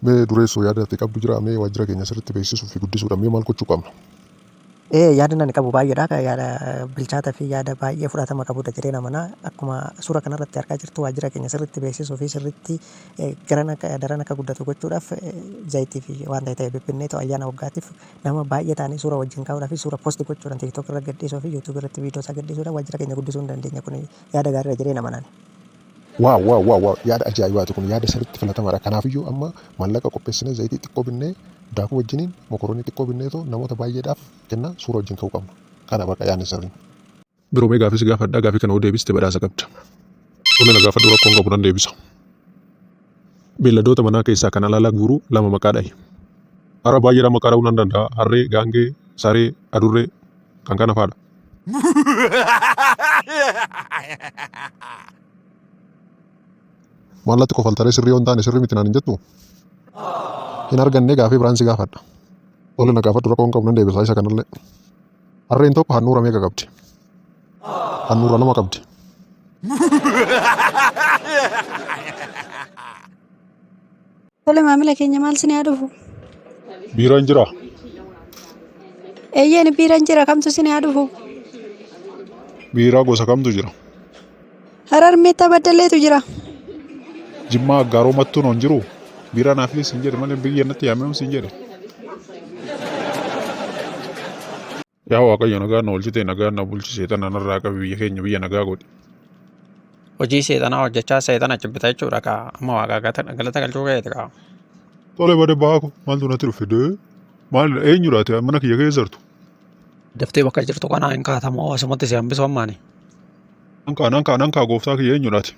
Mee dureessoo yaada ati qabdu jira mee waajjira keenya sirriitti beeksisuu fi guddisuudhaan mee maal gochuu qabna? Ee yaadni ani qabu baay'eedha. Yaada bilchaataa fi yaada baay'ee fudhatama qabudha jedheen amana. Akkuma suura kanarratti argaa jirtu waajjira keenya sirriitti beeksisuu fi sirriitti garan akka daran akka guddatu gochuudhaaf zayitii fi waan ta'e ta'e bibbinnee ta'u ayyaana waggaatiif nama baay'ee ta'anii suura wajjin kaa'uudhaa fi suura post gochuudhaan TikTok irra gadhiisuu fi YouTube irratti viidiyoo isaa gadhiisuudhaan waajjira keenya guddisuu hin dandeenya. Kun yaada gaariidha jedheen amana. Waaw waaw waaw waaw yaada ajaa'ibaati kun yaada sirriitti filatamaadha. Kanaafiyyuu amma maallaqa qopheessinee zayitii xiqqoo binnee daakuu wajjiniin mokoronii xiqqoo binneetoo namoota baay'eedhaaf kennaa suura wajjin ka'uu qabna. Kana baqa yaadni sirriin. Biroo mee gaafii si gaafadhaa gaafii kana yoo deebiste badhaasa qabda. Tole na gaafadhu rakkoon qabu nan deebisa. Beelladoota manaa keessaa kan alaala guuru lama maqaa dhahi. Ara baay'eedha maqaa dhahuu nan danda'a. Harree, gaangee, saree, adurree kan kana fa'aadha. Maal natti kofaltaree sirrii yoo hin taane sirrii miti naan hin jettuu? Hin arganne gaafii biraan si gaafadha. Tole na gaafadhu rakkoon qabu nan deebisa isa kanallee. Harreen tokko handhuura meeqa qabdi? Handhuura lama qabdi. Tole maamila keenya maal sin haa dhufu? Biiraan jiraa? Eeyyeen biiraan jira kamtu sin haa dhufu? Biiraa gosa kamtu jira? Harar meettaa baddalleetu jira. Jimmaa Aggaaroo Mattuun hon jiru? Biiraa naaf siin jedhe malee biyya natti yaamee siin jedhe. Yaa Waaqayyo nagaan na oolchite nagaan na bulchi seexana narraa qabi biyya keenya biyya nagaa godhi. Hojii seexanaa hojjechaa seexana jibbita jechuudha kaa amma waaqaa galata galchuu keeti kaa. Tole bade baako maaltu natti dhufe dee maal eenyudha ati mana kiyya keessa jirtu. Daftee bakka jirtu kanaa hin kaatamu asumatti si hambisu ammaani. Nan kaa nan kaa nan kaa gooftaa kiyya eenyudha ati.